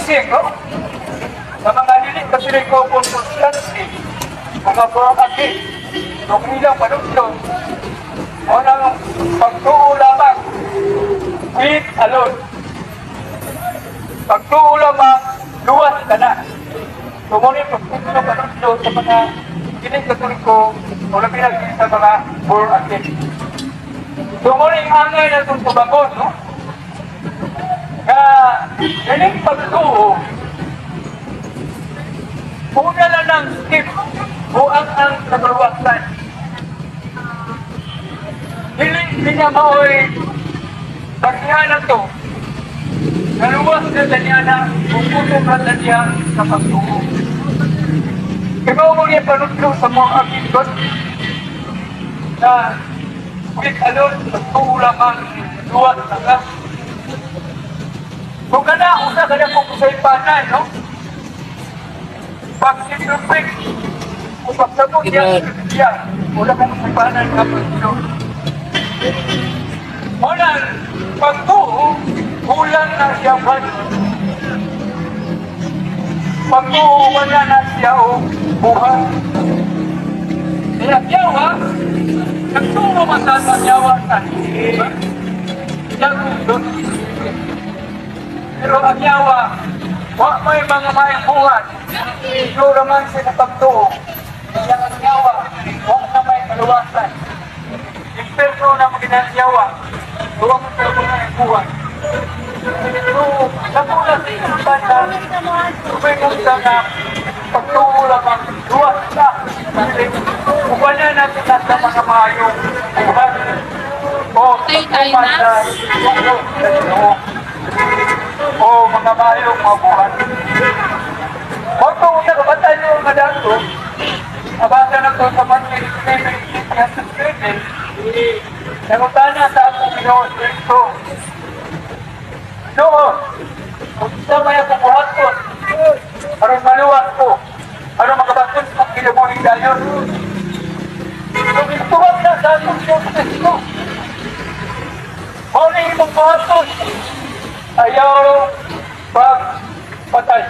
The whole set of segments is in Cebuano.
Blessing, no? Sa mga dili Katoliko o Protestante, mga born again, nung ilang panudlo, o nang pagtuo lamang, faith alone. Pagtuo lamang, luwas ka na. So, mao ni pagtuo panudlo sa mga dili Katoliko, o labi na sa mga born again. So, mao ni angay na itong tubagon, no? Nga, galing pagtuo, una lang ng step o ang kaluwasan. Dili niya maoy pagniya na to, naluwas na sa niya na kung puto ka sa niya sa pagtuo. Kaya mo niya panudlo sa mga akidot na faith alone, pagtuo lamang, luwas na ka. Kung ka na, usa ka na kung kasaypanan, no? Pag si perfect, kung pagsabot niya, siya, wala kang kasaypanan nga pagtuo. Wala, pagtuo, kulang na siya ba? Pagtuo, wala na siya o buhat. Kaya yawa, nagtuo man sa yawa sa Diba? Pero ang yawa, wa may mga maayong buhat. Pero man sila pagtuo. Kaya ang yawa, wa na may kaluwasan. Imperno na maginang yawa, wa mo sa mga buhat. So, nakula sa isipan na tumingon ka nga pagtuo lamang luwas ka. Uban na natin sa mga maayong buhat. O, Tayo tayo na. Sa Ginoo. O mga maayong mga buhat. Huwag ko una kabantay nyo mga dato. Abasa na to sa Matthew 7, 7. Nangutana sa akong Ginoo Kristo. Doon, kung sa may akong buhaton, aron maluwas ko, aron makabaton sa kinabuhing dayon. So, ituwag na sa akong Diyos Kristo. Mao ni imong buhaton. Ayaw pagpatay.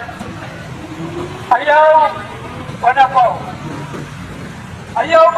Ayaw panakaw. Ayaw.